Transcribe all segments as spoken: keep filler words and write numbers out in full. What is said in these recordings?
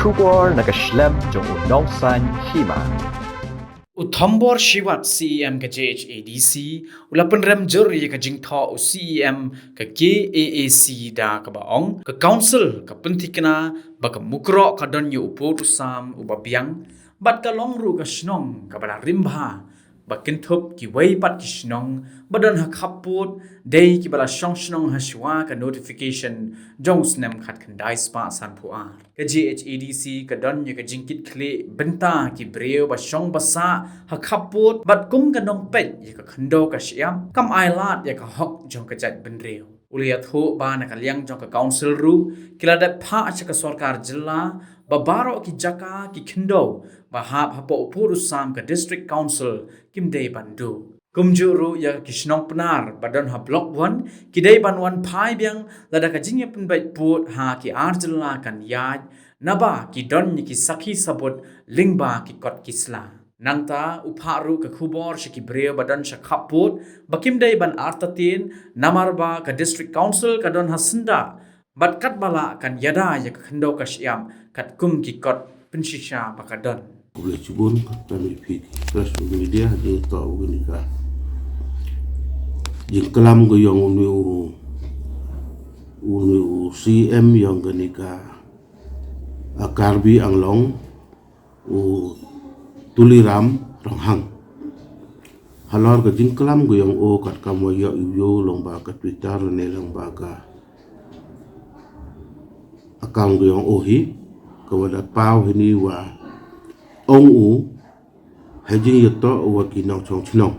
Khubor na ka shlem jong u Nongsaiñ Hima. U Thombor Shiwat, C E M ka J H A D C, u la pynrem jur ïa ka jingthoh u C E M ka K A A C da kaba ong ka Council ka pynthikna ba ka Mukroh ka don ïa u pud u sam uba biang, bad ka long ruh ka shnong kaba la rim bha ba kynthup kiwei pat ki shnong ba don ha khappud, dei kiba la shong shnong ha shuwa ka notification jong u snem khatkhyndai spah sanphew ar. Ka J H A D C ka don ïa ka jingkitkhlieh bynta ki briew ba shong ba sah ha khappud, bad kum ka nongpeit ïa ka khyndew ka shyiap, kam ailad ïa ka hok jong ka jaitbynriew. U la ïathuh ba na ka liang jong ka Council ruh ki la dep phah sha ka sorkar jylla ba baroh ki jaka ki khyndew ba hap hapoh u pud u sam ka District Council kim dei ban duh. Kumjuh ruh ïa ki shnong Pnar ba don ha Block One ki dei ban wan phai biang lada ka jingïapynbeit pud ha ki ar jylla kan ïaid, naba ki don ïa ki sakhi sabut lyngba ki kot ki sla. Nangta u phah ruh ka khubor sha ki briew ba don sha khappud ba kim dei ban artatien, namar ba ka District Council ka don ha syndah, bad katba lah kan ïada ïa ka khyndew ka shyiap katkum ki kot pynshisha ba ka don. Khublei shibun, kata ni phi press media, ha jingthoh u kane ka jingklam ka jong une u, une u C M jong kane ka, a, Karbi Anglong, u Tuliram Ronghang. Halor ka jingklam ka jong u katkam wa ïoh ïoh lyngba ka Twitter ne lyngba ka account ka jong u hi, ka wa da paw hini wa ong u ha jingïathoh wa ki nongshong shnong,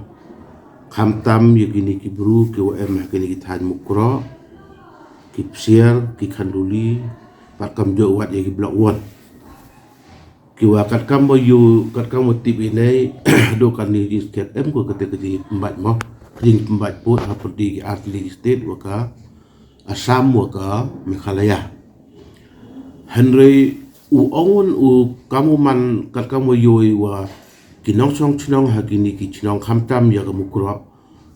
khamtam ïa kine ki bru ki wa em ha kine ki thaiñ Mukroh, ki Psiar, ki Khanduli, bad kamjuh wat ïa ki Block One. Ki wa katkam wa ïoh, katkam wa tip ine, do kan ni jingstad em ko kata ka jingpynbeit mo, jingpynbeit pud ha pyrdi ki ar tylli ki state wa ka Assam wa ka Meghalaya. Hynrei u ong u kam u man, katkam wa ïoh wa ki nongshong shnong ha kine ki shnong khamtam ïa ka Mukroh,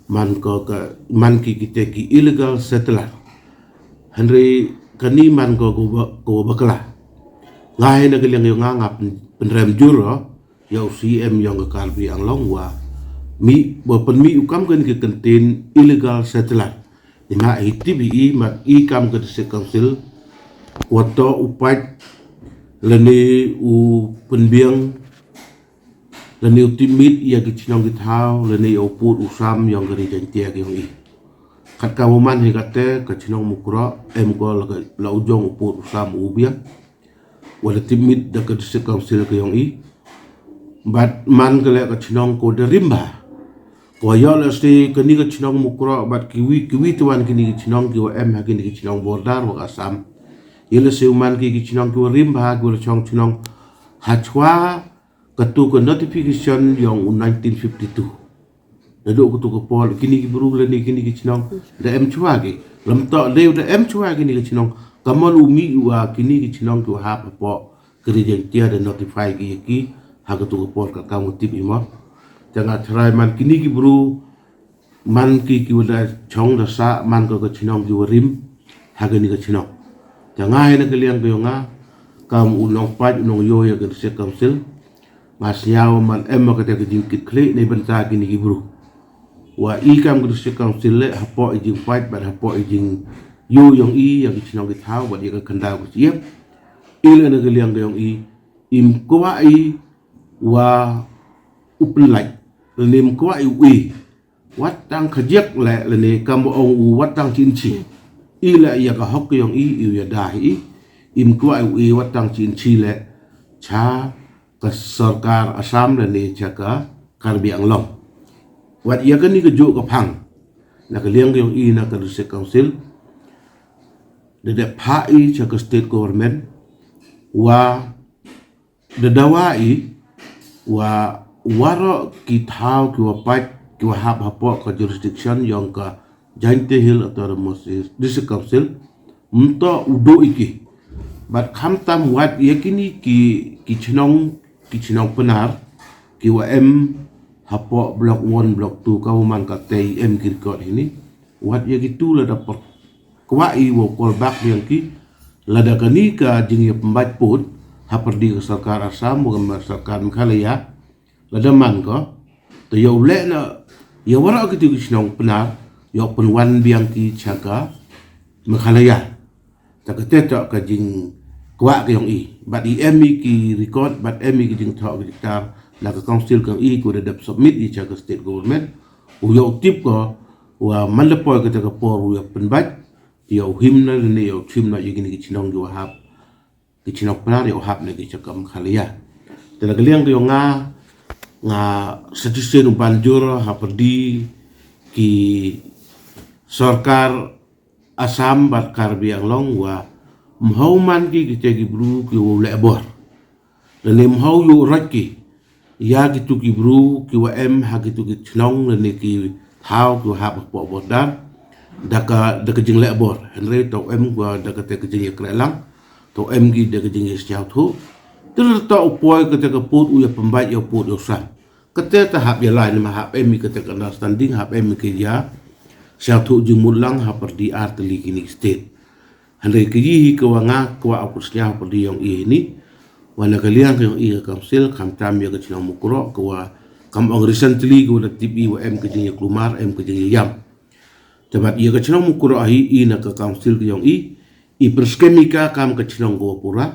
man ko ka, man ki kite ki illegal settler. Hynrei kane man ko ko ba, ko bakla. Nga hi na ka liang jong nga nga pyn-, pynrem jur ïa u C M jong ka Karbi Anglong wa mih, wa pynmih u kam kane ka kyntien illegal settler. Ina i tip i mat i kam ka District Council, wa toh u pait lane u pynbiang lane u tipmit ïa ki shnong ki thaw lane ïa u pud u sam jong ka Ri Jaiñtia ka jong i. Katkam u man hi kata ka shnong Mukroh em ko la ka, la u jong u pud u sam u biang. Wa da tipmit da ka District Council ka jong i. Bad man ka leh ka shnong ko da rim bha. Ko ïoh lehse kane ka shnong Mukroh bad kiwi, kiwi te wan kine ki shnong ki wa em ha kine ki shnong border wa ka Assam. Ïoh lehse u man ki, ki shnong ki wa rim bha, ki wa la shong shnong ha shuwa katu ka notification jong u nineteen fifty-two. Naduh katu ka por kine ki bru lane kine ki shnong da em shuwa ki. Lem toh dei da em shuwa kine ki shnong. Ka mon u mih wa kine ki shnong ki wa hap hapoh ka Ri Jaiñtia da notify ki ïa ki ha katu ka por katkam wa tip i mo. Te nga tharai man kine ki bru man ki ki wa da shong da sah man ka ka shnong ki wa rim ha kane ka shnong. Te nga hi na ka liang ka jong nga kam u nongpait u nongïoh ïa ka District Council, nga sngew man em ma kata ka jingkitkhlieh ne bynta kine ki bru. Wa i kam ka District Council leh hapoh i jingpait bad hapoh i jingïoh jong i ïa ki shnong ki thaw bad ïa ka khyndaw ka shyiap. I leh na ka liang ka jong i, im kwah i wa u pynlait lane im kwah i u i. Wat tang ka jek leh lane kam ong u wat tang shi inchi. I leh ïa ka hok ka jong i, i u ïada hi i. Im kwah i u i wat tang shi inchi leh sha ka sorkar Assam lane sha ka Karbi Anglong. Wat ïa kane ka juh ka phang na ka liang ka jong i na ka District Council. Da dep phah i sha ka state government wa da dawa i wa waroh ki thaw ki wa pait ki wa hap hapoh ka jurisdiction jong ka Jaintia Hills Autonomous District Council mynta u duh i ki. Bad khamtam wat ïa kine ki, ki shnong, ki shnong Pnar ki wa em hapoh Block One, Block Two ka wa man ka tei em ki record hini. Wat ïa kitu lada pyrkhat kwah i wa call back ïa ki, lada kane ka jingïapynbeit pud hapyrdi ka sorkar Assam, wa ka sorkar Meghalaya, lada man ko, te yow leh na, yow waroh kito ki chnong Pnar, yow pynwan biang ki cha ka Meghalaya. Ta kata toh ka jingkwah ka yong i. Bad i em i ki record, bad em i ki jingthoh ki jingtar, na ka council ka yong i, ko da dep submit i cha ka state government, u yow tip ko, wa man da poi kata ka por u yow pynbeit, yow him na, ne yow chim na, ya kini ki chnong ki wa hap. Ki chnong Pnar yow hap na ki cha ka Meghalaya. Te na ka liang ka yong nga, nga suggestion u ban jur hapyrdi ki sorkar Assam bad Karbi Anglong wa mhaw man ki kita ki bru ki wa leh bor. Lane mhaw yow raj ki. Ya kito ki bru ki wa em ha kito ki chnong lane ki thaw ki wa hap hapoh border. Da ka, da ka jingleh bor. Hynrei toh em ki wa da kata ka jingyakrehlang. Toh em ki da ka jingyasyawthuh. Te toh u poi kata ka pud u ya pynbeit ya pud ya sam. Kata ta hap ya lai ne ma hap em i kata ka understanding, hap em i ka ya. Syawthuh jingmut lang hapyrdi ar tylli kini state. Hynrei ka yi hi ka wa nga kwah u pynsngew hapyrdi yong i hini. Wa na ka liang ka yong i ka council, khamtam ya ka chnong Mukroh, ka wa kam ong recently ka wa da tip i wa em ka jingyaklumar, em ka jingyayam. Te bad ya ka chnong Mukroh hi i na ka council ka yong i, i pynskhem i ka kam ka chnong ka wa pura.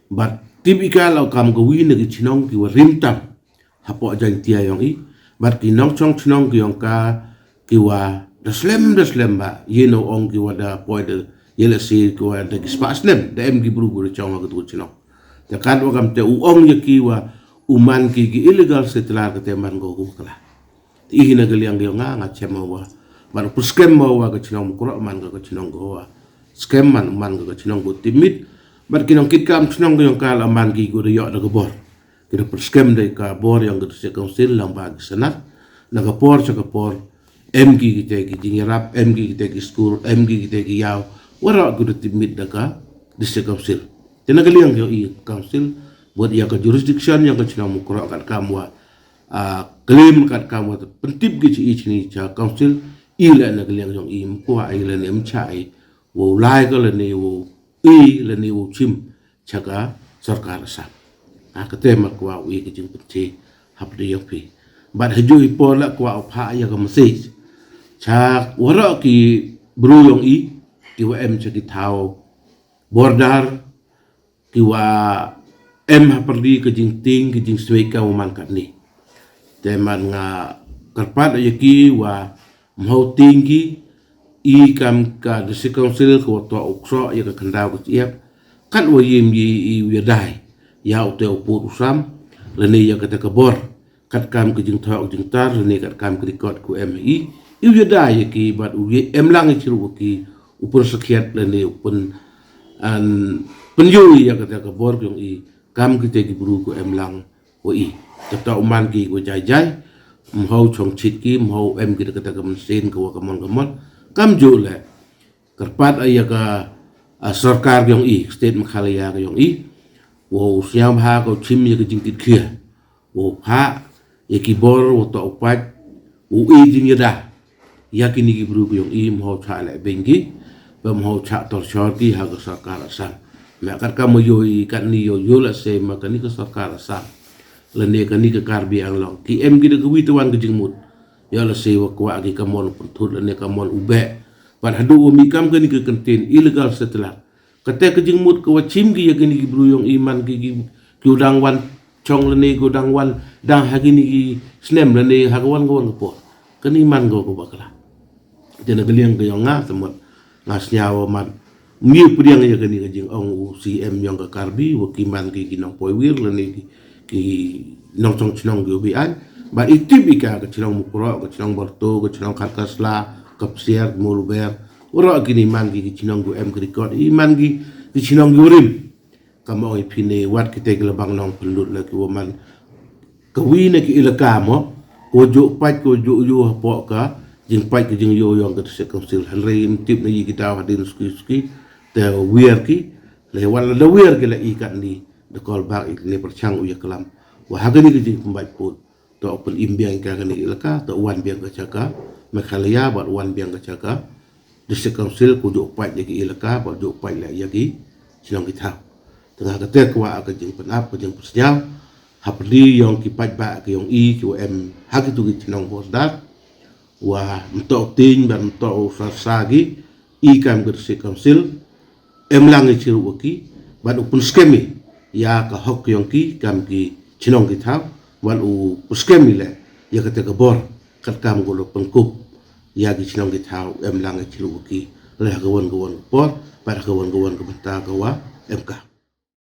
Bad tip i ka la kam ka wi na ki chnong ki wa rim tam. Hapoh Jaintia yong i. Bad ki nongchong chnong ki yong ka ki wa da slem, da slem ba. Ye no ong ki wa da poi da, ye la si ki wa da ki spah snem. Da em ki bru bru chong ha ka tu chnong. Te kat wa kam te u ong ya ki wa u man ki ki illegal settler kata man ko ku kala. Te i hi na ka liang ka yong nga, nga chem wa. Bad u pynskhem wa ka chnong Mukroh man ka ka chnong ko wa. Skhem man, man ka ka chnong ko timit. Bad ki nongkitkam chnong ka yong ka la man ki ko da yoh da ka bor. Ki da pynskhem da ka bor yong ka district council lang ba ki sanat. Na ka por cha ka por. Em ki kita ki jingyarap, em ki kita ki skul, em ki kita ki yaw. Waroh ki da timit da ka district council. Te na ka liang ka yong i council, bad ya ka jurisdiction yong ka chnong Mukroh kat kam wa, ah, claim kat kam wa pyntip ki chi i chini cha council, i la na ka liang yong i mkwa i la ne mcha i, wow lai ka la ne wow i la ne wow chim cha ka sorkar Assam. Ah, kata ma kwah u i ka jingpynche hapyrdi yong phi. Bad haju i por la kwah u phah ya ka message. Cha waroh ki bru yong i, ki wa em cha ki thaw border, ki wa em hapyrdi ka jingting, ka jingswei ka wa man katni. Te man nga kyrpad ya ki wa mhaw ting ki, i kam ka district council ka wa toh u ksoh ya ka khyndaw ka chiap. Kat wa yim yi i u ya dai. Ya u te u pud u sam, lane ya kata ka bor. Kat kam ka jingthoh ka jingtar, lane kat kam ka record ku em i. I u ya dai ya ki bad u ya em lang i chirup ki, u pynsakhiat lane u pyn, an, pynyu ya kata ka bor ku yong i, kam kita ki bru ku em lang wa i. Kata u man ki wa jai jai, mhaw chong chit ki, mhaw em ki da kata ka mynsiem ka wa ka mon ka mon. Kam ju le, kyrpad ya ka, ah, sorkar ka yong i, state Meghalaya ka yong i. Wow sñiaw bha ka u chim ya ka jingkit khia. Wow phah ya ki bor, wow toh u pait, wow i jingïada. Ya kini ki bru ka yong i mhaw chah leh beng ki, ba mhaw chah torture ki ha ka sorkar Assam. Me kat ka ma yo i kat ni yo yo la se ma kani ka sorkar Assam. Lane kani ka Karbi Anglong. Ki em ki da ka wi tawan ka jingmut. Ya la se wa kwah ki ka mon pynthut lane ka mon u beh. Bad haduh wa mi kam kani ka kyntien illegal settler. Kata ka jingmut ka wa chim ki ya kini ki bru yong i man ki, ki, ki u dang wan chong lane ki u dang wan dang ha kini ki snem lane ha ka wan ka wan ka por. Kani man ka wa ka bakla. Te na ka liang ka yong nga, te mut nga sñiaw wa man. Ngi pdiang ya kani ka jingong u C M yong ka Karbi, wa ki man ki, ki nongpoi wir lane ki, ki nongchong chnong ki u bi aiñ. Bad i tip i ka, ka chnong Mukroh, ka chnong Barto, ka chnong Kharkasla, ka Psiar, Mawlber. Waroh kini man ki, ki chnong ki u em ka record, i man ki, ki chnong ki u rim. Kam ong i phi ne wat kita ki la bang nongpynlut la ki wa man. Ka wi na ki ilaka mo, ko ju pait, ko ju yu hapoh ka jingpait ka jingyu yong ka district council. Hynrei im tip na i ki daw hadien suki suki, te wiar ki, le wat la da wiar ki la i kat ni, da call back i ne pyrchang u ya klam. Wa ha kani ka jingpynbait pud. Toh pyn im biang ka kani ilaka, toh wan biang ka cha ka Meghalaya, bad wan biang ka cha ka District Council, ko ju pait ya ki ilaka, bad ju pait la ya ki chnong ki thaw. Tang ha kata ka wa ka jingpynap, ka jingpynsñiaw ha pli yong ki paidbah ki yong i ki wa em ha kitu ki chnong Bosdat, wa mtoh ting ban mtoh u sarsa ki i kam ki rsi kamsil, em lang i chiru wa ki, ban u pynskem i ya ka hok yong ki kam ki chnong ki thaw, ban u pynskem i le ya kata ka bor kat kam ko lo pengkup ya ki chnong ki thaw, em lang i chiru wa ki le ha ka wan ka wan ka por, ban ha ka wan ka wan ka bynta ka wa em ka.